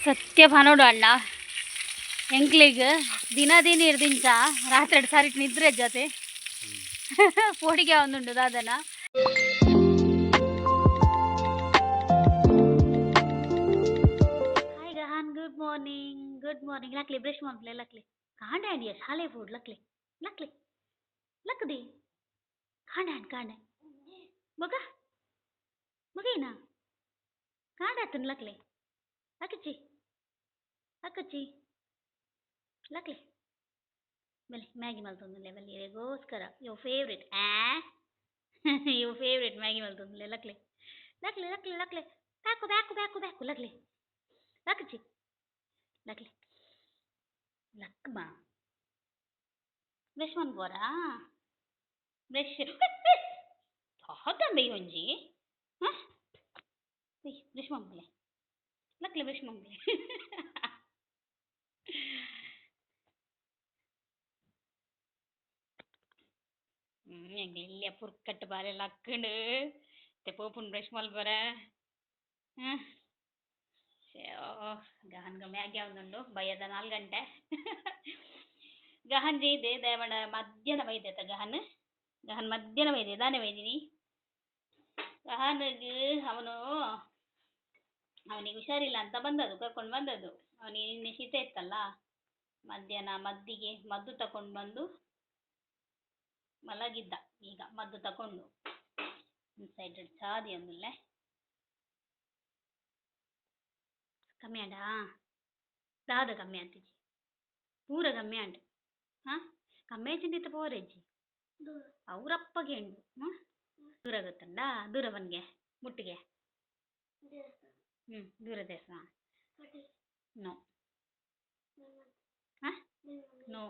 ಸತ್ಯ ಪನೋಡು ಅಣ್ಣ ಎಂಕ್ಲೆಗ್ ದಿನ ದಿನ ಇರ್ದಿಂಚ ರಾತ್ರಿ ಸರಿ ನಿದ್ರೆ ಜೊತೆ ಪೋಡಿಗೆ ಒಂದುಂಡು ದಾದನ. Hi Gahan, good morning, good morning. Luckily brush ಮಲ್ಪಲೆ ಲಕ್ಲಿ ಕಾಂಡೆ ಅಂಡಿಯ ಶಾಲೆ ಫುಡ್ ಲಕ್ಲಿ ಲಕ್ಲಿ ಲಕ್ಕದಿ ಕಾಂಡೆ ಕಾಂಡೆ ಮಗ ಮಗೇನಾ ಕಾಂಡೆ ಆತನ ಲಕ್ಲಿ ಅಕ್ಕಚ್ಚಿ ಅಕ್ಕಚ್ಚಿ ಲಕ್ಲಿ ಬಲೆ ಮ್ಯಾಗಿ ಮಲ್ತೊಂದುಲ್ಲೆ ಬಲ್ಲಿ ಇರೆಗೋಸ್ಕರ your favourite ಆ your favourite Maggi ಮಲ್ತೊಂದುಲ್ಲೆ Lucky Lucky Lucky Lucky back back back back Lucky ಲಕ್ಕಚ್ಚಿ ಲಕ್ಲೆ ಲಕ್ಮಾ ಬ್ರಷ್ ಮನ್ಪುವರಾ ಬ್ರಷ್ ದಾದ ಒಂಜಿ ಹಾಂ ಬ್ರಷ್ ಮನ್ಪುಲೆ ಲಕ್ಲೆ ಬ್ರಷ್ ಮನ್ಪುಲೆ ಎಂಕ್ಲೆ ಇಲ್ಲಿಯ ಪುರ್ಕಟ್ಟ್ ಬಾಲೆ ಲಕ್ಕುಂಡು ಇತ್ತೆ ಪೋಪುಂಡು ಬ್ರಷ್ ಮಲ್ಪರೆ ಹಾಂ ಗಹನ್ಗ ಮ್ಯಾಗಿ ಆವೊಂದುಂಡು ಬಯ್ಯದ 4 ಗಂಟೆ ಗಹನ್ ಜೈದೆ ದೇವಣ ಮಧ್ಯಾಹ್ನ ಬೈದೆತ ಗಹನ್ ಗಹನ್ ಮಧ್ಯಾಹ್ನ ಬೈದೆ ದಾನೆ ಬೈದಿನಿ ಗಹನ್ಗ್ ಅವನು ಅವನಿಗೆ ಹುಷಾರಿಲ್ಲ ಅಂತ ಬಂದದ್ದು ಕರ್ಕೊಂಡು ಬಂದದ್ದು. ಅವನಿಗೆ ನಿನ್ನೆ ಶೀತ ಇತ್ತಲ್ಲ, ಮಧ್ಯಾಹ್ನ ಮದ್ದಿಗೆ ಮದ್ದು ತಕೊಂಡು ಬಂದು ಮಲಗಿದ್ದ. ಈಗ ಮದ್ದು ತಕೊಂಡು ಸೈಡ್ ಚಾದಿ ಅಂದುಲ್ಲೆ ಕಮ್ಮಿ ಆಂಡಾ ದಾದ ಕಮ್ಮಿ ಆತಿಜಿ ಪೂರ ಕಮ್ಮಿ ಆಂಡ್. ಹಾಂ ಕಮ್ಮಿ ಆಯ್ತಿಂದಿತ್ತ ಪೋರೆಜ್ಜಿ ಅವರಪ್ಪಗೆ ಉಂಡು. ಹ್ಞೂ ದೂರ ಗೊತ್ತುಂಡಾ? ದೂರ ಬನ್ಗೆ ಮುಟ್ಟಿಗೆ ಹ್ಞೂ ದೂರ ದೇವಸ್ಥಾನ ನೋ ಹಾಂ ನೋ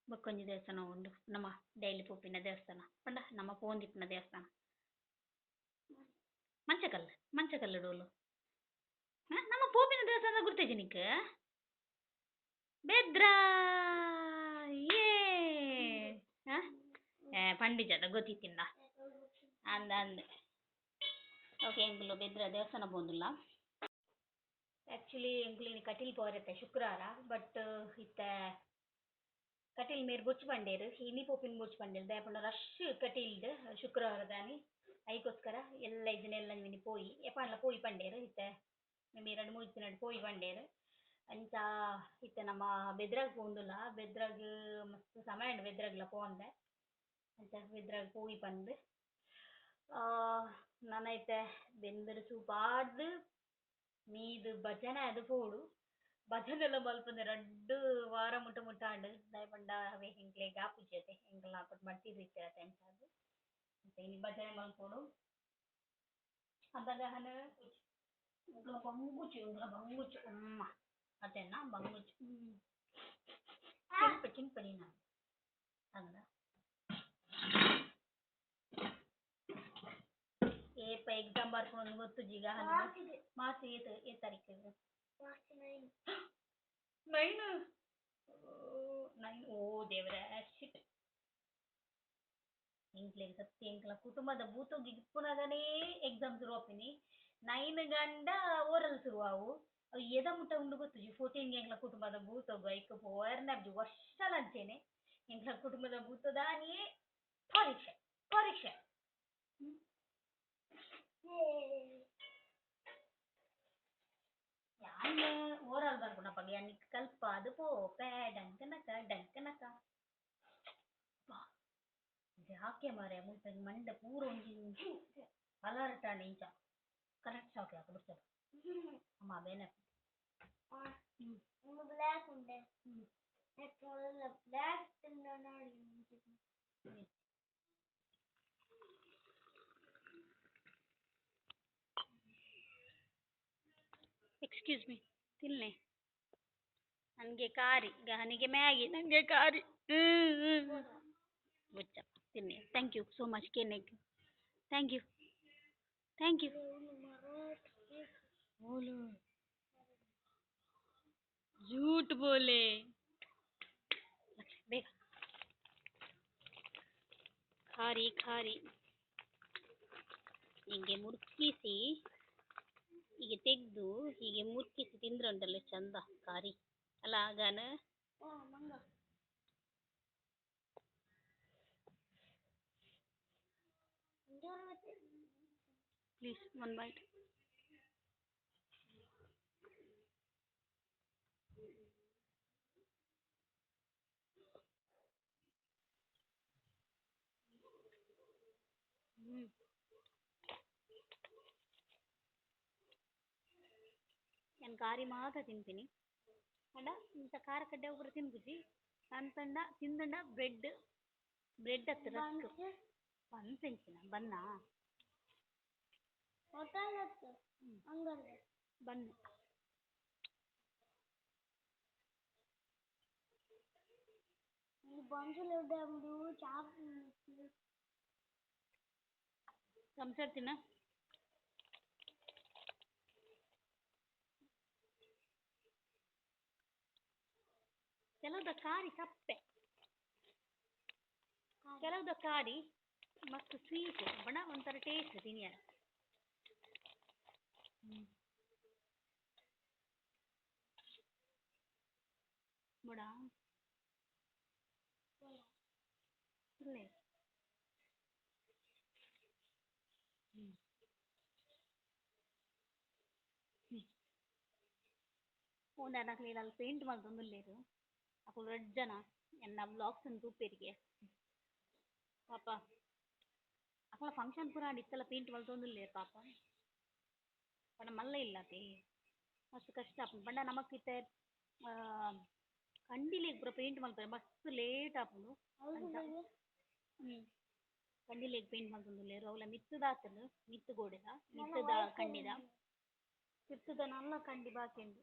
ಬೊಕ್ಕೊಂಜಿ ದೇವಸ್ಥಾನ ಉಂಡು ನಮ್ಮ ಡೈಲಿ ಪೋಪಿನ ದೇವಸ್ಥಾನ ಪಂಡ ನಮ್ಮ ಪೋಂದಿಪ್ಪುನ ದೇವಸ್ಥಾನ ಮಂಚಕಲ್ಲು ಮಂಚಕಲ್ಲು ಡೋಲು. ಹಾಂ ನಮ್ಮ ಪೋಪಿನ ದೇವಸ್ಥಾನ ಗುರ್ತೇಜಿ ನಿಕ್ ಬೆದ್ರ ಏ ಹಾಂ ಪಂಡಿಜದ ಗೊತ್ತಿತ್ತಿಂದ ಅಂದ ಅಂದೆ. ಓಕೆ ಎಂಕುಲು ಬೆದ್ರ ದೇವಸ್ಥಾನ ಪೋಂದುಲ್ಲ. ಆ್ಯಕ್ಚುಲಿ ಎಂಕುಲು ಇನಿ ಕಟೀಲ್ ಪೋವರತ್ತೆ ಶುಕ್ರವಾರ, ಬಟ್ ಇತ್ತೆ ಕಟೀಲ್ ಮೇರ್ ಬೊಚ್ಚು ಪಂಡೇರು ಇನಿ ಪೋಪಿನ ಬೊಚ್ಚು ಪಂಡೇರು ದಾಯೆ ಪಂಡ ರಶ್ ಕಟೀಲ್ಡ್ ಶುಕ್ರವಾರದಾನಿ ಐಕೋಸ್ಕರ ಎಲ್ಲ ಇಜ್ಜಿನ ಎಲ್ಲ ಮಿನಿ ಪೋಯಿ ಎಪಾಂಡ್ಲ ಪೋಯಿ ಪಂಡೇರು ಇತ್ತೆ ನಿಮಿ 2-3 ದಿನ ಪೋಯಿ ಪಂಡೇರು. ಅಂಚ ಇತ್ತೆ ನಮ್ಮ ಬೆದ್ರಾಗ್ ಪೋಂದುಲ್ಲ, ಬೆದ್ರಾಗ್ ಮಸ್ತ್ ಸಮಯ ಉಂಡು ಬೆದ್ರಾಗ್ಲ ಪೋಂದೆ. ಅಂಚ ಬೆದ್ರಾಗ್ ಪೋಯಿ ಪಂದ್ ನನ ಇತ್ತೆ ಬೆಂದರ್ ಸೂಪ್ ಆಡ್ದ್ ಮೀದ್ ಭಜನೆ ಅದು ಪೋಡು. ಭಜನೆ ಎಲ್ಲ ಮಲ್ಪಂದೆ 2 ವಾರ ಮುಟ್ಟ ಮುಟ್ಟ ಆಂಡ್ ದಾಯೆ ಪಂಡ ಅವೇ ಎಂಕ್ಲೆಗ್ ಆಪುಜಿ ಅತೆ ಎಂಕಲ್ನ ಆಪುಟ್ ಮಲ್ತಿದ್ ಇತ್ತೆರತೆ ಅಂಚಾದ್ ಇನಿ ಭಜನೆ ಮಲ್ಪೊಡು. ಅಪಗ ಹನ ಉಂಗ್ಲ ಬಂಗುಚಿ ಉಂಗ್ಲ ಬಂಗುಚಿ ಅಮ್ಮ ಅತೆನಾ ಬಂಗುಚಿ ಚಿಂಪ ಚಿಂಪ ನೀನ ಅಂದ ಏಪ ಎಕ್ಸಾಮ್ ಬರ್ಪುಂಡು ಗೊತ್ತುಜ್ಜಿ ಈಗ ಮಾರ್ಚ್ ಏತ್ ಏತ್ ತಾರೀಕು? ಮಾರ್ಚ್ 9. 9 9 ಓ ದೇವರೇ ಶಿಟ್ ಎಂಕ್ಲೆಗ್ ಸತ್ಯ ಎಂಕ್ಲ ಕುಟುಂಬದ ಭೂತೊಗ್ ಇಪ್ಪುನಗನೇ ಎಕ್ಸಾಮ್ ಶುರು ಆಪಿನಿ. 9 ಗಂಡ ಓರಲ್ ಶುರು ಆವು ಅವು ಎದ ಮುಟ್ಟ ಉಂಡು ಗೊತ್ತುಜಿ. 14 ಎಂಕ್ಲ ಕುಟುಂಬದ ಭೂತೊಗು ಐಕ್ ಪೋಯರ್ನೆ ಆಪುಜಿ ವರ್ಷಲ ಅಂಚೆನೆ ಎಂಕ್ಲ ಕುಟುಂಬದ ಭೂತದಾನಿಯೇ ಪರೀಕ್ಷೆ ಪರೀಕ್ಷೆ. ಯಾನ್ ಓರಲ್ ಬರ್ಪುನಪಗ ಯಾನ್ ನಿಕ್ಕ್ ಕಲ್ಪಾದ್ ಪೋಪೆ ಡಂಕನಕ ಡಂಕನಕ ಜಾಕೆ ಮಾರ್ರೆ ಮುಲ್ಪ ಮಂಡೆ ಪೂರ ಒಂಜಿ ಅಲರ್ಟ್ ಆಂಡ್ ಇಂಚ ಕರೆಕ್ಟ್ ಶಾಕ್ ಆಪ ಬುಡ್ಚ ಅಮ್ಮ ಬೇನೆ. ಬ್ಲ್ಯಾಕ್ ಉಂಡೆ ಬ್ಲ್ಯಾಕ್ ಎಕ್ಸ್ಕ್ಯೂಸ್ ಮೀ ತಿನ್ಲೆ ನನಗೆ ಕಾರಿ ಗಹನಿಗೆ ಮ್ಯಾಗಿ ನನಗೆ ಕಾರಿ ಬುಚ್ಚ ತಿನ್ನಿ. Thank you so much ಕೇನೆಗ್ thank you thank you. बोलो झूठ बोले ಬೇಗ ಖಾರಿ ಖಾರಿ ಹಿಂಗೆ ಮುರುಕಿಸಿ ತೆಗೆದು ಹೀಗೆ ಮುರ್ಕಿಸಿ ತಿಂದ್ರೆ ಉಂಟಲ್ಲ ಚಂದ ಕಾರಿ ಅಲ್ಲ ಆಗಾನ. Please one bite. ನಾನು ಕಾರಿ ಮಾತ್ರ ತಿಂತೀನಿ ಅಂಡ ಇಂಥ ಖಾರ ಕಡ್ಡೆ ಒಬ್ಬರು ತಿನ್ಬುಜಿ ಅಂತಂಡ ತಿಂದಂಡ ಬ್ರೆಡ್ ಬ್ರೆಡ್ ಹತ್ತು ರಸ್ಕ್ ಬನ್ ಎಂಚಿನ ಬನ್ನ ಬನ್ ತಿನ್ನ. ಕೆಲವುದ ಕಾರಿ ಸಪ್ಪೆ, ಕೆಲವುದ ಕಾರಿ ಮಸ್ತ್ ಸ್ವೀಟ್ ಬಣ ಒಂಥರ ಟೇಸ್ಟ್ ತಿನಿಯರ. ಬಡ ಇಲ್ಲೇ ಓಂದಾನಕ್ಲೆ ಅಲ್ಲಿ ಪೇಂಟ್ ಮಲ್ತೊಂದುಲ್ಲೆರ್ ಅಕುಲು ರಡ್ಡ್ ಜನ ಎನ್ನ ವ್ಲಾಗ್ಸ್ ನ್ ತೂಪೆರಿಗೆ ಪಾಪ ಅಕಲ್ನ ಫಂಕ್ಷನ್ ಪೂರ ಆಂಡ್ ಇತ್ತಲ ಪೇಂಟ್ ಮಲ್ತೊಂದುಲ್ಲೆರ್ ಪಾಪ ಪಂಡ ಮಲ್ಲ ಇಲ್ಲತೆ ಮಸ್ತ್ ಕಷ್ಟ ಆಪುಂಡು ಪಂಡ ನಮಕ್ ಇತ್ತೆ ಕಂಡಿಲೆಗ್ ಪೂರ ಪೇಂಟ್ ಮಲ್ಪೆರೆ ಮಸ್ತ್ ಲೇಟ್ ಆಪುಂಡು. ಕಂಡಿಲೆಗ್ ಪೇಂಟ್ ಮಲ್ತೊಂದುಲ್ಲೆರ್ ಅವ್ಲ ಮಿತ್ತುದ ಆತುಂಡು, ಮಿತ್ತು ಗೋಡೆದ ಮಿತ್ತುದ ಕಂಡಿದ ತಿರ್ತುದ ನಲ್ಲ ಕಂಡಿ ಬಾಕಿ ಉಂಡು.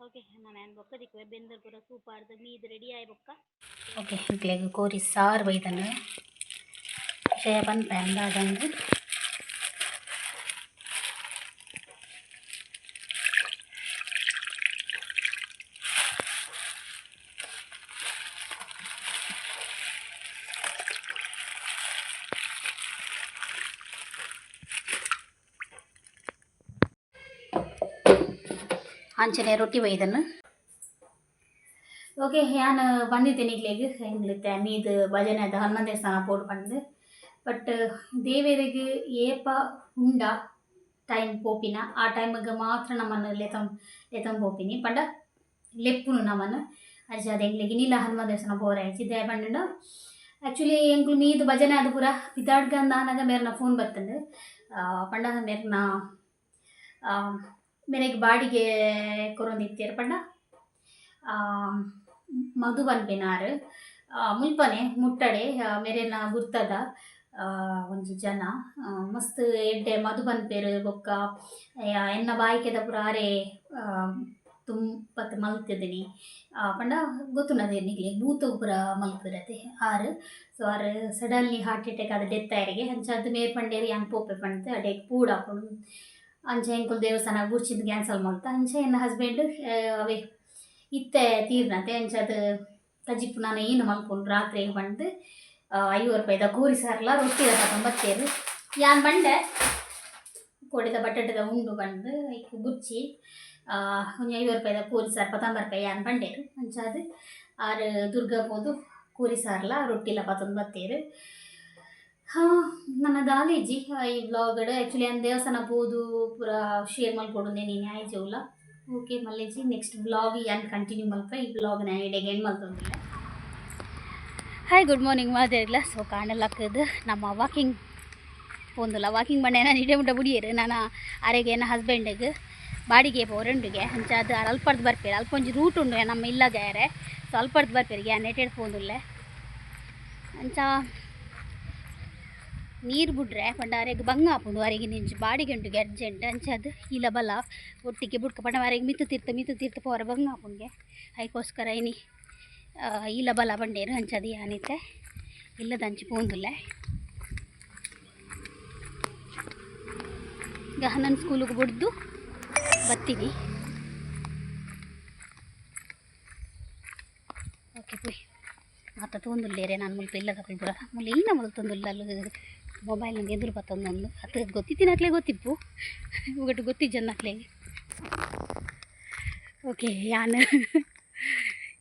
ಓಕೆ ನಾನು ಬೊಕ್ಕ ದಿಕ್ಕುವೆ ಬೆಂದರ್ ಪೂರ ಸೂಪ್ ಆಡ್ದು ಮೀದು ರೆಡಿ ಆಯ್ ಬೊಕ್ಕ. ಓಕೆ ಎಂಕ್ಲೆಗ್ ಕೋರಿ ಸಾರು ಬೈದನು ವಿಷಯ ಪನ್ಪೆ ಅಂದಾದಂದು. ಅಂಚನೆ ರೊಟ್ಟಿ ಬೈದನ್ನು. ಓಕೆ ಯಾನ್ ಬಂದಿದ್ದೇನೆ ಇಗ್ಲೆಗ್ ಎಂಗ್ಲಿತ್ತೆ ಮೀದು ಭಜನೆ ಅದ ಹನುಮಾನ್ ದೇವಸ್ಥಾನ ಪೋಡು ಪಂದ್. ಬಟ್ ದೇವೆರೆಗ್ ಏಪ ಉಂಡ ಟೈಮ್ ಪೋಪಿನ ಆ ಟೈಮಿಗೆ ಮಾತ್ರ ನಮ್ಮನ್ನು ಲೆತಂ ಲೆತಂ ಪೋಪಿನಿ ಪಂಡ ಲೆಪ್ಪುನು ನಮ್ಮನ್ನು ಅಂಚ ಅದು ಎಂಗ್ಲೆಗ್ ಇನಿಲ ಹನುಮಾನ್ ದೇವಸ್ಥಾನ ಪೋರೆ ಆಯ್ಚಿ ಪಂಡ. ಆ್ಯಕ್ಚುಲಿ ಎಂಕ್ಲು ಮೀದು ಭಜನೆ ಅದು ಪೂರ ಪಿದಾಡ್ಗಂದ ಆನಗ ಮೇರ್ನ ಫೋನ್ ಬತ್ತಂಡು ಪಂಡ ಮೇರ್ನ ಮೇರೆಗ್ ಬಾಡಿಗೆ ಕೊರೊಂದಿತ್ತೆರ್ ಪಂಡ ಮಧು ಪನ್ಪಿನಾರ್ ಮುಲ್ಪನೆ ಮುಟ್ಟಡೆ ಮೇರೆನ ಗುರ್ತದ ಒಂಜಿ ಜನ ಮಸ್ತ್ ಎಡ್ಡೆ ಮಧು ಪನ್ಪೆರ್ ಬೊಕ್ಕ ಎನ್ನ ಬಾಯಿಕೆದ ಪೂರ ಆರೇ ತುಂಬತ್ ಮಲ್ತಿದ್ದೀನಿ ಪಂಡ ಗೊತ್ತುಂಡದೆ ನಿಕ್ಲೆಗ್ ಭೂತ ಪೂರ ಮಲ್ಪುರತೆ ಆರ್. ಸೊ ಆರ್ ಸಡನ್ಲಿ ಹಾರ್ಟ್ ಅಟ್ಯಾಕ್ ಆದ್ ಡೆತ್ ಆಯೆರ್ಗೆ ಅಂಚಾದ್ ಮೇರ್ ಪಂಡೇರ್ ಯಾನ್ ಪೋಪೆ ಪಂದ್ ಅಡೆಗ್ ಪೋಡಾಪುಂಡು. ಅಂಚ ಎಂಕುಲು ದೇವಸ್ಥಾನ ಬುಡ್ಚಿದ್ ಕ್ಯಾನ್ಸಲ್ ಮಲ್ತ. ಅಂಚ ಎನ್ನ ಹಸ್ಬೆಂಡ್ ಅವೇ ಇತ್ತೆ ತೀರ್ನತೆ ಅಂಚಾದ್ ಕಜಿಪು ನಾನು ಏನು ಮಲ್ಪುಂಡು ರಾತ್ರಿ ಪಂದ್ 50 ರೂಪಾಯಿದ ಕೋರಿ ಸಾರ್ಲ ರೊಟ್ಟಿದ ಪತ್ತೊಂಬತ್ತೇರು ಯಾನ್ ಪಂಡೆ ಕೋಡಿದ ಬಟಾಟೆದ ಉಂಡು ಪಂದ್ ಐಕ್ ಬುಡ್ಚಿ ಒಂಜಿ 50 ರೂಪಾಯಿದ ಕೋರಿ ಸಾರು ಪತ್ತೊಂಬತ್ತು ರೂಪಾಯಿ ಯಾನ್ ಪಂಡೇರು. ಅಂಚಾದ್ ಆರ್ ದುರ್ಗಾ ಪೋದು ಕೋರಿ ಸಾರ್ಲ ರೊಟ್ಟಿಲ ಪತ್ತೊಂಬತ್ತೇರು. ಹಾಂ ನನ್ನ ದಾಲೇಜಿ ಈ ವ್ಲಾಗ್ ಆ್ಯಕ್ಚುಲಿ ಯಾನ್ ದೇವಸ್ಥಾನ ಪೋದು ಪೂರ ಶೇರ್ ಮಲ್ಪೊಡು ನೀನು ಆಯ್ಜುಲ್ಲ. ಓಕೆ ಮಲ್ಲೇಜಿ ನೆಕ್ಸ್ಟ್ ವ್ಲಾಗ್ ಯಾನ್ ಕಂಟಿನ್ಯೂ ಮಲ್ಪ ಈ ವ್ಲಾಗ್ ನಾನು ಇಡೆಗ್ ಎಂಡ್ ಮಲ್ತೊಂದುಲ್ಲೆ. ಹಾಯ್ ಗುಡ್ ಮಾರ್ನಿಂಗ್ ಮಾತೆರ್ಗ್ಲ. ಸೊ ಕಾಂಡಲಕ್ಕದು ನಮ್ಮ ವಾಕಿಂಗ್ ಪೋಂದುಲ್ಲ ವಾಕಿಂಗ್ ಪಂಡ ನಾನು ಇಡೆ ಮುಟ್ಟ ಬುಡಿಯೆರ್ ನಾನು ಅರೆಗೆ ಎನ್ನ ಹಸ್ಬೆಂಡಿಗೆ ಬಾಡಿಗೆ ಪೋರಂಡುಗೆ ಅಂಚಾದ್ ಆರ್ ಅಲ್ಪರ್ದು ಬರ್ಪೆರ್ ಅಲ್ಪ ಒಂಜಿ ರೂಟ್ ಉಂಡು ನಮ್ಮ ಇಲ್ಲಗಾಯರೆ. ಸೊ ಅಲ್ಪರ್ದು ಬರ್ಪೆರ್ ಯಾನ್ ನೆಟೆಡ್ ಪೋಂದುಲ್ಲೆ. ಅಂಚ ನೀರು ಬುಡ್ರೆ ಪಂಡ ಅರೆಗ್ ಬಂಗ ಆಪುಂಡು ಅರೆಗ್ ಇಂಚಿ ಬಾಡಿಗೆ ಉಂಟುಗೆ ಅರ್ಜೆಂಟ್ ಅಂಚಾದ್ ಇಲ ಬಲ ಒಟ್ಟಿಗೆ ಬುಡ್ಕ ಪಂಡ ಅರೆಗ್ ಮಿತ್ತು ತೀರ್ಥ ಮಿತ್ತು ತೀರ್ಥ ಪೋರ ಬಂಗ ಆಪುಂಡುಗೆ ಐಕೋಸ್ಕರ ಇನಿ ಇಲ ಬಲ ಪಂಡೇರು ಅಂಚಾದ್ ಯಾನಿತ್ತೆ ಇಲ್ಲದಂಚಿ ಪೋಂದುಲ್ಲೆ. ಗಹನನ್ ಸ್ಕೂಲಿಗೆ ಬುಡ್ದು ಬತ್ತೀನಿ. ಓಕೆ ಪೋಯ್ ಮಾತ ತೂಂದುಲ್ಲೇರೆ ನಾನು ಮುಲ್ಪ ಇಲ್ಲದ ಪೂರ ಮುಲ್ಲ ಈನ ಮುಲ್ಪ ತೊಂದುಲ್ಲ ಅಲ್ಲು ಮೊಬೈಲ್ ಎದುರು ಬತ್ತೊಂದೊಂದು ಅತ್ತ ಗೊತ್ತಿತ್ತಿನಕ್ಲೆ ಗೊತ್ತಿಪ್ಪು ಒಗಟು ಗೊತ್ತಿಜ್ಜನ್ನಕ್ಲೆ. ಓಕೆ, ಯಾನ್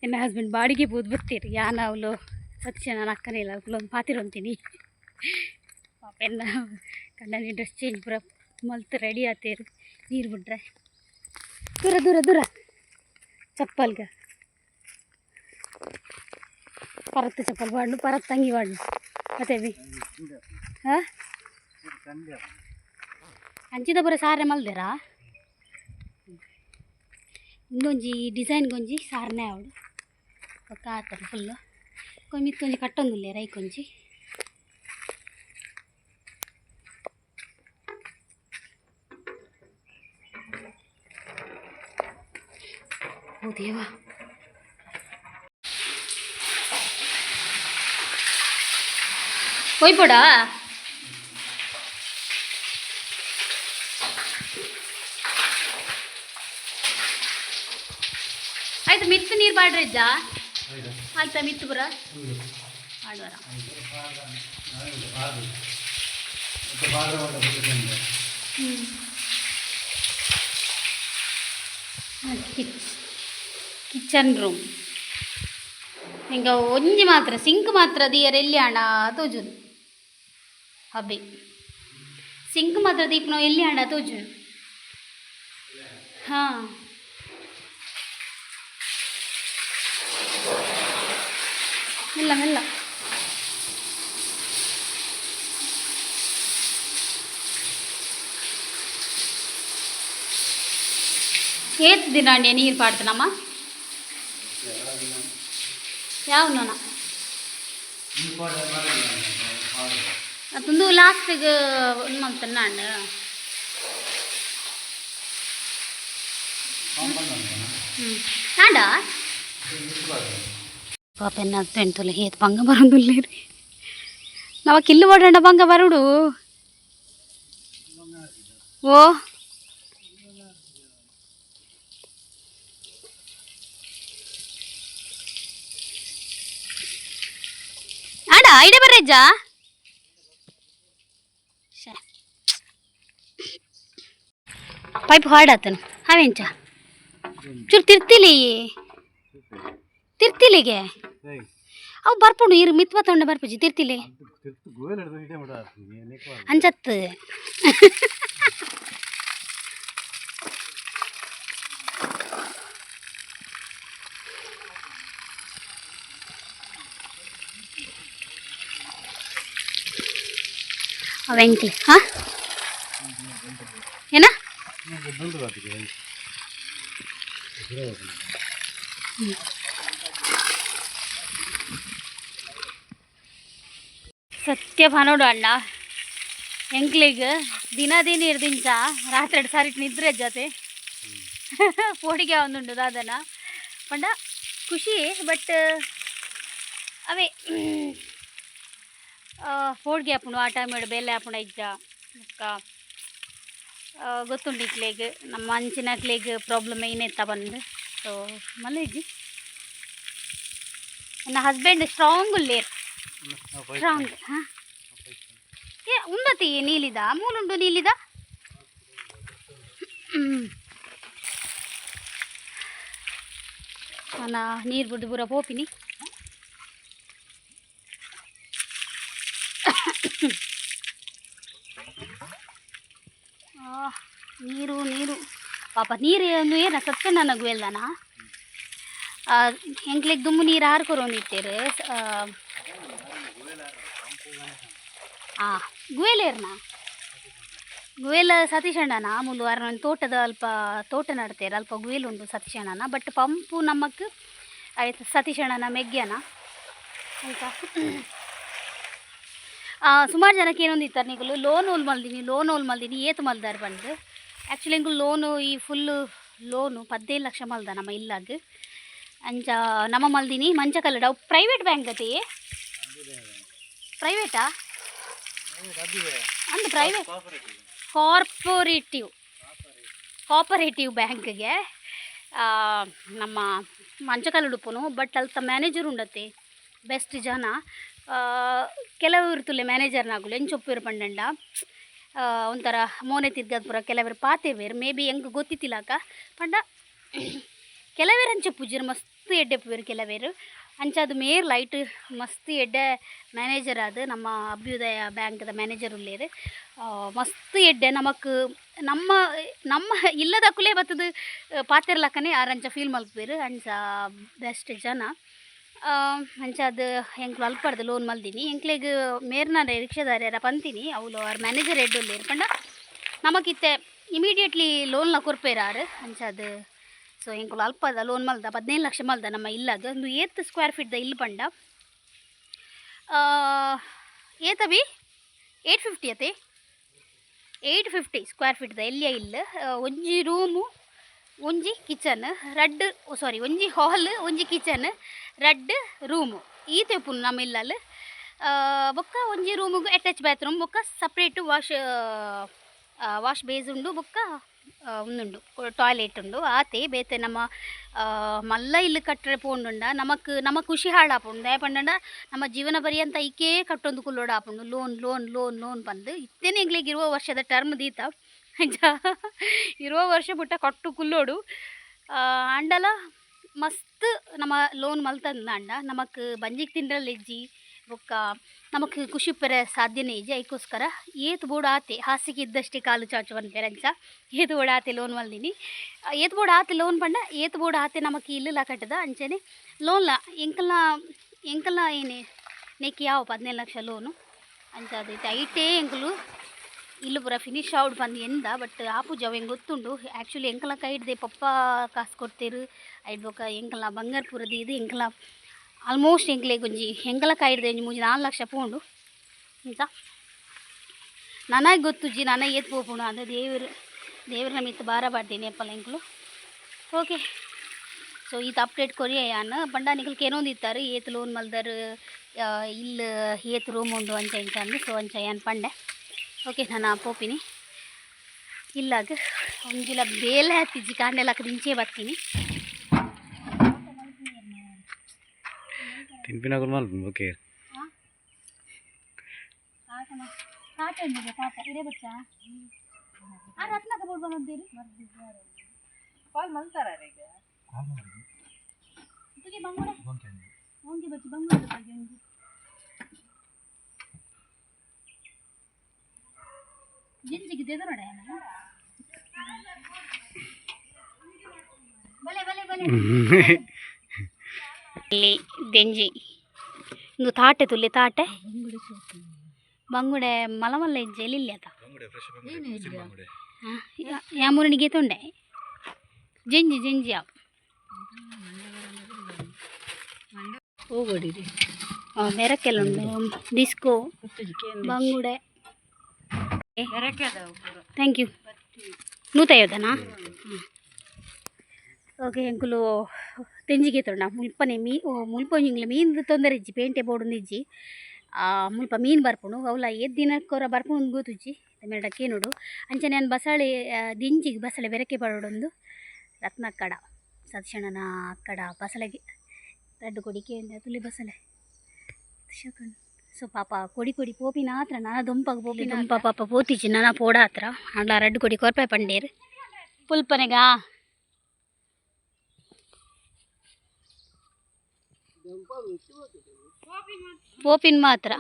ಎನ್ನ ಹಸ್ಬೆಂಡ್ ಬಾಡಿಗೆ ಬೋದು ಬರ್ತೀರಿ. ಯಾನ್ ಅವಳು ಸತ್ಯ ನಾನು ಅಕ್ಕನೇ ಇಲ್ಲ ಅವಳು ಪಾತಿರೊಂತೀನಿ. ಪಾಪ ಎನ್ನ ಕಂಡನಿ ಡ್ರೆಸ್ ಚೇಂಜ್ ಪೂರ ಮಲ್ತು ರೆಡಿ ಆತೇರು. ನೀರು ಬಿಡ್ರೆ ದೂರ ದೂರ ದೂರ ಚಪ್ಪಲ್ಗ ಪರತ್ತು ಚಪ್ಪಲ್ ವಾಡ್ನು ಪರತ್ತು ತಂಗಿ ವಾಡ್ನು ಮತ್ತೆ ಬಿ ಹಾಂ ಅಂಚಿದ ಪೂರ ಸಾರೆ ಮಲ್ದೇರಾ. ಇಂದೊಂಜಿ ಡಿಸೈನ್ಗೊಂಜಿ ಸಾರನೆ ಅವಳು ಬೊಕ್ಕ ಆತನ ಫುಲ್ಲು ಮಿತ್ತೊಂಜಿ ಕಟ್ಟೊಂದುಲ್ಲೆ ರೈಕೊಂಜಿ. ಓ ದೇವಾ, ಹೋಯ್ಬೋಡಾ? ಆಯ್ತು, ಮಿತ್ತು ನೀರು ಬಾಡ್ರೆ ಇದ್ದ ಆಯ್ತಾ? ಮಿತ್ತು ಪುರ ಆಡ್ವಾರ. ಕಿಚನ್ ರೂಮ್ ಹಿಂಗ ಒಂಜಿ ಮಾತ್ರ ಸಿಂಕ್ ಮಾತ್ರ ದಿಯರ್ ಎಲ್ಲಿ ಅಣ್ಣ ತೋಜುದು. ಅಬ್ಬಿ ಸಿಂಕ್ ಮಾತ್ರ ದೀಪನ ಎಲ್ಲಿ ಅಣ್ಣ ತೋಜುದು. ಹಾಂ, ಮೆಲ್ಲ ಮೆಲ್ಲ. ಏತ್ ದಿನ ಅಂಡಿ ನೀರು ಪಾಡ್ತನಮ್ಮ ಯಾವ ನೋನ ಅದೊಂದು ಲಾಸ್ಟಿಗೆ ಒಂದು ಮಲ್ತನ ನಾನು. ಹ್ಞೂ ಆಂಡ ಪಾಪ ಎನ್ನ ತೆಂತುಲೆ ಏತ್ ಬಂಗ ಬರೋದಿಲ್ಲ ನವ ಕಿಲ್ಲು ಓಡಂಡ ಬಂಗ ಬರುಡು. ಓ ಆಂಡ ಐಡೆ ಬರ್ರೆಜ್ಜ ಪೈಪ್ ಹಾಡಾತನು ಅವೆಂಚ ಚೂರು ತಿರ್ತಿಲಿ ತಿರ್ತಿಲಿಗೆ ಅವು ಬರ್ಪುಂಡು ಇರು ಮಿತ್ವ ತೊಂಡೆ ಬರ್ಪುಜಿ ತಿರ್ತಿಲಿ ಅಂಚತ್ತು. ಅವ ಎಂಕ್ಲೆ ಹಾಂ ಏನ ಸತ್ಯ ಪನೋಡು ಅಣ್ಣ ಎಂಕ್ಲಿಗ್ ದಿನ ದಿನ ಇರ್ದಿಂಚ ರಾತ್ರಿ ಸರಿಟ್ ನಿದ್ರೆ ಜೊತೆ ಪೋಡಿಗೆ ಒಂದುಂಡು ದಾದನ ಪಂಡ ಖುಷಿ. ಬಟ್ ಅವೇ ಪೋಡಿಗೆ ಆಪುಂಡು ಆ ಟೈಮ್ ಬೇಲೆ ಆಪುಂಡು ಇಜ್ಜ ಬೊಕ್ಕ ಗೊತ್ತುಂಡು ಇಕ್ಲೆಗ್ ನಮ್ಮ ಅಂಚಿನಕ್ಲೆಗ್ ಪ್ರಾಬ್ಲಮ್ ಏನೆತ್ತ ಬಂದು. ಸೊ ಮಲ್ಲೇಜಿ ನನ್ನ ಹಸ್ಬೆಂಡ್ ಸ್ಟ್ರಾಂಗ್ ಉಲ್ಲೇರ್ ಸ್ಟ್ರಾಂಗ್. ಹಾಂ, ಏ ಉಂದತಿ ನೀಲಿದ ಮೂಲುಂಡು ನೀಲಿದ. ನಾನು ನೀರು ಬುಡ್ದು ಪೂರ ಪೋಪಿನಿ. ನೀರು ನೀರು ಪಾಪ ನೀರು ಒಂದು ಏನ ಸತ್ಯ ನನಗೂ ಎಲ್ಲನ ಎಂಕ್ಲೆಗ್ ದುಮ್ಮು ನೀರು ಹಾರ್ಕೊರೊಂದಿತ್ತೇರು. ಗುವೇಲೇರ್ನ ಗುವೇಲ ಸತೀಶಣ್ಣನ ಮುಲು ಅರ್ನ ತೋಟದ ಅಲ್ಪ ತೋಟ ನಡ್ತೇರು ಅಲ್ಪ ಗುವೇಲ್ ಉಂಡು ಸತೀಶಣ್ಣನ. ಬಟ್ ಪಂಪು ನಮಕ್ ಆಯ್ತು ಸತೀಶಣ್ಣನ ಮೆಗ್ಯನ ಆಯ್ತಾ. ಸುಮಾರು ಜನಕ್ಕೆ ಏನೊಂದು ಇತ್ತಾರೆ ನಿಕುಲು ಲೋನ್ ಓಲ್ ಮಲ್ದಿನಿ ಲೋನ್ ಓಲ್ ಮಲ್ದಿನಿ ಏತ್ ಮಲ್ದಾರ್ ಬಂದು. ಆ್ಯಕ್ಚುಲಿ ಎಂಕುಲು ಲೋನು ಈ ಫುಲ್ಲು ಲೋನು 15 ಲಕ್ಷ ಮಲ್ದ ನಮ್ಮ ಇಲ್ಲಾಗ್. ಅಂಚ ನಮ್ಮ ಮಲ್ದಿನಿ ಮಂಚ ಕಲ್ಲಡ ಅವು ಪ್ರೈವೇಟ್ ಬ್ಯಾಂಕ್ ಅತಿ ಪ್ರೈವೇಟಾ ಅಂದ್ ಪ್ರೈವೇಟ್ ಕೋಪರೇಟಿವ್ ಬ್ಯಾಂಕ್ಗೆ ನಮ್ಮ ಮಂಚಕಲ್ಲು ಉಡುಪುನು. ಬಟ್ ಅಲ್ತ ಮ್ಯಾನೇಜರ್ ಉಂಡತೆ ಬೆಸ್ಟ್ ಜನ. ಕೆಲವರು ತುಲೆ ಮ್ಯಾನೇಜರ್ನಾಗುಲು ಎಂಚೊಪ್ಪೇರು ಪಂಡಂಡ ಒಂಥರ ಮೋನೆ ತಿರ್ಗದ ಪೂರ ಕೆಲವರು ಪಾತೆರ್ವೇರು ಮೇ ಬಿ ಎಂಕ್ ಗೊತ್ತಿತ್ತಿಲಾಕ ಪಂಡ ಕೆಲವೇರು ಅಂಚ ಪೂಜೆರ್ ಮಸ್ತ್ ಎಡ್ಡೆ ಪೂವೆರ್ ಕೆಲವೇರು ಅಂಚಾದ್ ಮೇರ್ ಲೈಟ್ ಮಸ್ತ್ ಎಡ್ಡೆ ಮ್ಯಾನೇಜರ್ ಆದ್ ನಮ್ಮ ಅಭ್ಯುದಯ ಬ್ಯಾಂಕ್ದ ಮ್ಯಾನೇಜರ್ ಉಲ್ಲೇರು. ಮಸ್ತ್ ಎಡ್ಡೆ ನಮಕ್ ನಮ್ಮ ನಮ್ಮ ಇಲ್ಲದಕುಲೇ ಬತ್ತುದು ಪಾತೆರ್ಲಕ್ಕನೆ ಆರ್ ಅಂಚ ಫೀಲ್ ಮಲ್ಪುವೆರ್ ಅಂಚ ಬೆಸ್ಟ್ ಜನ. ಅಂಚಾದ್ ಎಂಕ್ಲು ಅಲ್ಪರ್ದ್ ಲೋನ್ ಮಲ್ದಿನಿ ಎಂಕ್ಲೆಗ್ ಮೇರ್ನ ರಿಕ್ಷಾದಾರ್ಯರ ಪಂತಿನಿ ಅವ್ಲು ಆರ್ ಮ್ಯಾನೇಜರ್ ಎಡ್ಡೆ ಉಲ್ಲೇರ್ ಪಂಡ ನಮಕಿತ್ತೆ ಇಮಿಡಿಯೇಟ್ಲಿ ಲೋನ್ಲ ಕೊರ್ಪೆರ್ ಆರ್ ಅಂಚಾದ್. ಸೊ ಎಂಕುಲು ಅಲ್ಪದ ಲೋನ್ ಮಲ್ದ 15 ಲಕ್ಷ ಮಲ್ದ ನಮ್ಮ ಇಲ್ಲಗ್ ಉಂದು ಏತ್ ಸ್ಕ್ವೇರ್ ಫೀಟ್ ದ ಇಲ್ಲ್ ಪಂಡ ಏತ ಬಿ 850 ಅತೆ 850 ಸ್ಕ್ವೇರ್ ಫೀಟ್ ದ ಎಲ್ಯ ಇಲ್ಲ್. ಒಂಜಿ ರೂಮು ಒಂಜಿ ಕಿಚನ್ ರಡ್ಡ್ ಸಾರಿ ಒಂಜಿ ಹಾಲ್ ಒಂಜಿ ಕಿಚನ್ ರಡ್ಡ್ ರೂಮು ಈತೆ ಉಪ್ಪುನು ನಮ್ಮ ಇಲ್ಲಲ್. ಬೊಕ್ಕ ಒಂಜಿ ರೂಮುಗು ಅಟ್ಯಾಚ್ ಬಾತ್ರೂಮ್ ಬೊಕ್ಕ ಸಪ್ರೇಟ್ ವಾಶ್ ವಾಶ್ ಬೇಸ್ ಉಂಡು ಬೊಕ್ಕ ಉಂದುಂಡು ಟಾಯ್ಲೆಟ್ ಉಂಡು. ಆತೆ ಬೇತೆ ನಮ್ಮ ಮಲ್ಲ ಇಲ್ಲ್ ಕಟ್ಟರೆ ಪೋಂಡುಂಡ ನಮಕ್ ನಮ ಖುಷಿ ಹಾಳಾಪುಂಡು ದಾಯೆ ಪಂಡಂಡ ನಮ್ಮ ಜೀವನ ಪರ್ಯಂತ ಐಕೇ ಕಟ್ಟೊಂದು ಕುಲ್ಲೊಡು ಆಪುಂಡು ಲೋನ್ ಲೋನ್ ಲೋನ್ ಲೋನ್ ಪಂದ್ ಇತ್ತೆನೆ ಎಂಕ್ಲೆಗ್ 20 ವರ್ಷದ ಟರ್ಮ್ ದೀತ ಅಂಚ 20 ವರ್ಷ ಮುಟ್ಟ ಕಟ್ಟು ಕುಲ್ಲೊಡು. ಆಂಡಲ ಮಸ್ತ್ ನಮ ಲೋನ್ ಮಲ್ತಂದಾಂಡ ನಮಕ್ ಬಂಜಿಗ್ ತಿಂಡ್ರಲ್ ಇಜ್ಜಿ ಬೊಕ್ಕ ನಮಕ್ ಖುಷಿ ಇಪ್ಪೆರೆ ಸಾಧ್ಯನೇ ಇಜ್ಜಿ. ಐಕೋಸ್ಕರ ಏತ್ ಬೋಡು ಆತೆ ಹಾಸಿಗೆ ಇದ್ದಷ್ಟೇ ಕಾಲು ಚಾಚು ಪನ್ಪೆರ್ ಅಂಚ ಏತ್ ಬೋಡು ಆತೆ ಲೋನ್ ಮಲ್ದಿನಿ. ಏತ್ ಬೋಡು ಆತೆ ಲೋನ್ ಪಂಡ ಏತ್ ಬೋಡು ಆತೆ ನಮಕ್ ಇಲ್ಲುಲ ಕಟ್ಟುದ ಅಂಚನೆ ಲೋನ್ಲ ಎಂಕಲ್ನ ಎಂಕಲ್ನ ಏನೆ ನೆಕ್ ಯಾವು 15 ಲಕ್ಷ ಲೋನು ಅಂಚಾದ್ ಇತ್ತೆ ಐಟೇ ಎಂಕುಲು ಇಲ್ಲು ಪೂರ ಫಿನಿಶ್ ಆವೊಡು ಪಂದ್ ಎಂದ ಬಟ್ ಆಪುಜಿ ಅವು ಎಂಕ್ ಗೊತ್ತುಂಡು. ಆ್ಯಕ್ಚುಲಿ ಎಂಕಲ್ನ ಕೈಡ್ದೆ ಪಪ್ಪ ಕಾಸು ಕೊರ್ತೆರ್ ಐಡ್ ಬೊಕ ಎಂಕಲ್ನ ಬಂಗಾರ ಪೂರ ದೀದ್ ಎಂಕಲ್ನ ಆಲ್ಮೋಸ್ಟ್ ಎಂಕ್ಲೆಗ್ ಒಂಜಿ ಎಂಕಲ್ನ ಕೈಡ್ದೆ ಒಂಜಿ 3-4 ಲಕ್ಷ ಪೋಂಡು ಇಂಚ ನನಗ್ ಗೊತ್ತುಜ್ಜಿ ನನ ಏತ್ ಪೋಪುಂಡು ಅಂದ್ ದೇವೆರ್ ದೇವೆರ್ನ ಮಿತ್ತ್ ಬಾರ ಪಾಡ್ದಿನಿ ಏಪಲ ಎಂಕುಲು. ಓಕೆ ಸೊ ಈತ್ ಅಪ್ಡೇಟ್ ಕೊರಿಯೆ ಯಾನ್ ಪಂಡ ನಿಕುಲು ಕೇನೊಂದಿತ್ತಾರೆ ಏತ್ ಲೋನ್ ಮಲ್ದರ್ ಇಲ್ಲ್ ಏತ್ ರೂಮ್ ಉಂಡು ಅಂಚ ಇಂಚ ಅಂದ್. ಸೊ ಅಂಚ ಯಾನ್ ಪಂಡೆ. ಓಕೆ ನಾನ ಪೋಪಿನಿ ಇಲ್ಲಾಗ್ ಒಂಜಿಲ ಬೇಲೆ ಆತಿಜ್ಜಿ ಕಾಂಡೆಲಕ್ಕ ದಿಂಚೆ ಬತ್ತೀನಿ. ತಿನ್ಪಿನಕುಲು ಮಲ್ಪುನು ಬೊಕ ಕಾಟ ಉಂಡು ಕಾಟ ಇರೇ ಬಚ್ಚ ಆ ರತ್ನಕ ಬೋಡ್ ಬಂದಿರಿ ಕಾಲ್ ಮಲ್ತಾರ ಈಗ ತುಗೆ ಬಂಗುಡೆ ಒಂಜಿ ಬಚ್ಚಿ ಬಂಗುಡೆ ಬಗ್ಗೆ ಒಂಜಿ ಜಿಂಜಿಗೆ ದೆದರೋಡೆ ಬಲೆ ಬಲೆ ಬಲೆ. ಇಲ್ಲಿ ದೆಂಜಿ ಇಂದು ತಾಟೆ ತುಲ್ಲೆ ತಾಟೆ ಬಂಗುಡೆ ಮಲ ಮಲ್ಲ ಇಜ್ಜೆ ಎಲ್ಲಿ ಆತ ಯಾಮೂರನಿಗೆ ತೊಂಡೆ ಜಂಜಿ ಜಂಜಿ ಆವು ಹೋಗೋಡಿರಿ ಮೆರಕೆಲ್ಲ ಉಂಡು ಡಿಸ್ಕೋ ಬಂಗುಡೆ. Thank you. 150ನಾ? ಓಕೆ ಎಂಕುಲು ತೆಂಜಿಗೆ ತೊಂಡ ಮುಲ್ಪನೆ ಮೀ ಮುಲ್ಪ ಒಂಜಿ ಮೀನ್ ತೊಂದರೆ ಇಜ್ಜಿ ಪೇಂಟೆ ಬೋಡೊಂದು ಇಜ್ಜಿ. ಮುಲ್ಪ ಮೀನು ಬರ್ಪುಂಡು ಅವ್ಲ ಏತ್ ದಿನಕ್ಕೊರ ಬರ್ಪುಂಡು ಗೊತ್ತುಜ್ಜಿ ಮೇಡ ಕೇನೋಡು. ಅಂಚನೆ ಯಾನ್ ಬಸಳೆ ದಿಂಜಿಗ್ ಬಸಳೆ ಬೆರಕೆ ಪಾಡೊಡೊಂದು ರತ್ನಕ್ಕಡ ಸತೀಶಣ್ಣನ ಅಕ್ಕಡ ಬಸಳೆಗೆ ರಡ್ಡು ಕೊಡಿ ಕೇಂದ್ರ ತುಲಿ ಬಸಳೆ ಶಕುನ್. ಸೊ ಪಾಪ ಕೊಡಿ ಕೊಡಿ ಪೋಪಿನ ಆತ್ರ ನನ ದೊಂಪಾಗ ಪೋಪಿ ದೊಂಪ ಪಾಪ ಪೋತಿಜಿ ನನ ಪೋಡ ಆತ್ರ ಅಂಡ ರಡ್ಡು ಕೊಡಿ ಕೊರ್ಪೆ ಪಂಡೇರು ಪುಲ್ಪನೆಗ. ಪೋಪಿನ್ ಮಾತ್ರ.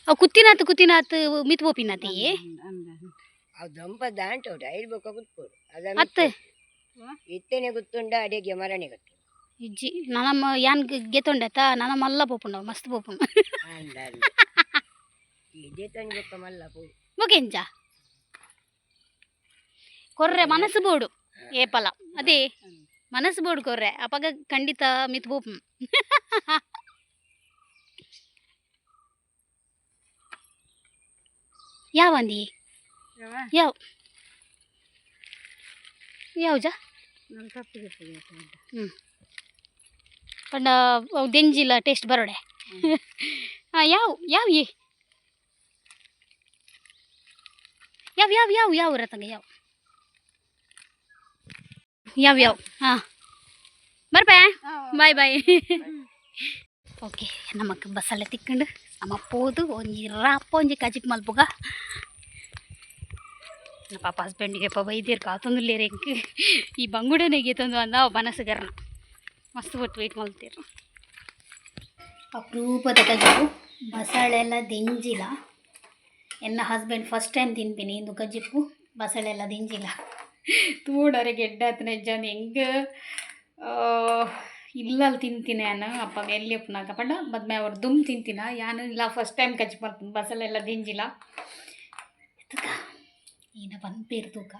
ಅವು ಕುತ್ತಿನಾತ್ ಕುತ್ತಿನಾತ್ ಮಿತ್ ಪೋಪಿನಾತ್ ಅವು ದೊಂಪ ದಾಂಟೋಡು ಐದು ಬೊಕ್ಕ ಕುತ್ಕೋಡು ಅದ ಅತ್ತೆ ಇತ್ತನೆ ಗೊತ್ತುಂಡ ಅಡಿಗೆ ಮರಣೆ ಗೊತ್ತು ಇಜ್ಜಿ ನನ ಯಾನ್ ಗೆತೊಂಡೆತ ನನ ಮಲ್ಲ ಪೋಪುಂಡು ಮಸ್ತ್ ಪೋಪುಂಡು. ಅಂದ ಇದೇ ತನಿ ಬೊಕ್ಕ ಮಲ್ಲ ಪೋ. ಬೊಕೆಂಚ ಕೊರ್ರೆ ಮನಸ್ಸು ಬೋಡು ಏಪಲ ಅದೇ ಮನಸ್ಸು ಬೋಡು ಕೊರ್ರೆ ಅಪಗ ಖಂಡಿತ ಮಿತ್ ಪೋಪುಂ. ಯಾವಂದಿ ಯಾವ ಯಾವ್ಜ ಹ್ಞೂ ಪಂಡ ಅವು ದೆಂಜಿಲ ಟೇಸ್ಟ್ ಬರೋಡೆ. ಹಾಂ ಯಾವ ಯಾವ ಏ ಯಾವ ಯಾವ ಯಾವ ಯಾವ ರತಂಗ ಯಾವ ಯಾವ ಯಾವ. ಹಾಂ, ಬರ್ಪೆ. Boy boy. ಓಕೆ, ನಮಕ್ ಬಸಳೆ ತಿಕ್ಕಂಡು ನಮ್ಮ ಪೋದು ಒಂಜಿ ರಾಪ ಒಂಜಿ ಕಜಿಪ್ ಮಲ್ಪುಗ. ನನ್ನ ಪಾಪ ಹಸ್ಬೆಂಡಿಗೆ ಪಾಪ ಬೈದೇರು ಕಾತೊಂದುಲ್ಲೇರು ಎಂಕ್. ಈ ಬಂಗುಡೆನೆಗೆ ತಂದು ಅಂದ ಮನಸ್ಸುಗರ್ನ ಮಸ್ತ್ ಪೊಟ್ಟು ವೆಯ್ಟ್ ಮಲ್ತೇರು. ಅಪರೂಪದ ಕಜಿಪು, ಬಸಳೆಲ್ಲ ದಿಂಜಿಲ. ಎನ್ನ ಹಸ್ಬೆಂಡ್ ಫಸ್ಟ್ ಟೈಮ್ ತಿನ್ಪಿನಿ ಇಂದು ಕಜಿಪು, ಬಸಳೆಲ್ಲ ದಿಂಜಿಲ. ತೂಡರೆ ಗೆಡ್ಡಾತನ ಹೆಜ್ಜಾನ್ ಹೆಂಗೆ ಇಲ್ಲಲ್ಲಿ ತಿಂತೀನಿ ನಾನು. ಅಪ್ಪಾಗ ಎಲ್ಲಿ ಉಪ್ಪುನಾಗ ಪಂಡ ಮದ್ಮೆ ಅವ್ರು ದುಮ್ ತಿಂತೀನ ಯಾನು ಇಲ್ಲ. ಫಸ್ಟ್ ಟೈಮ್ ಕಜ್ಜಿ ಮಲ್ಪುನು, ಬಸಳೆಲ್ಲ ದಿಂಜಿಲ. ತೂಕ ಏನ ಪನ್ಪೇರು ತೂಕ.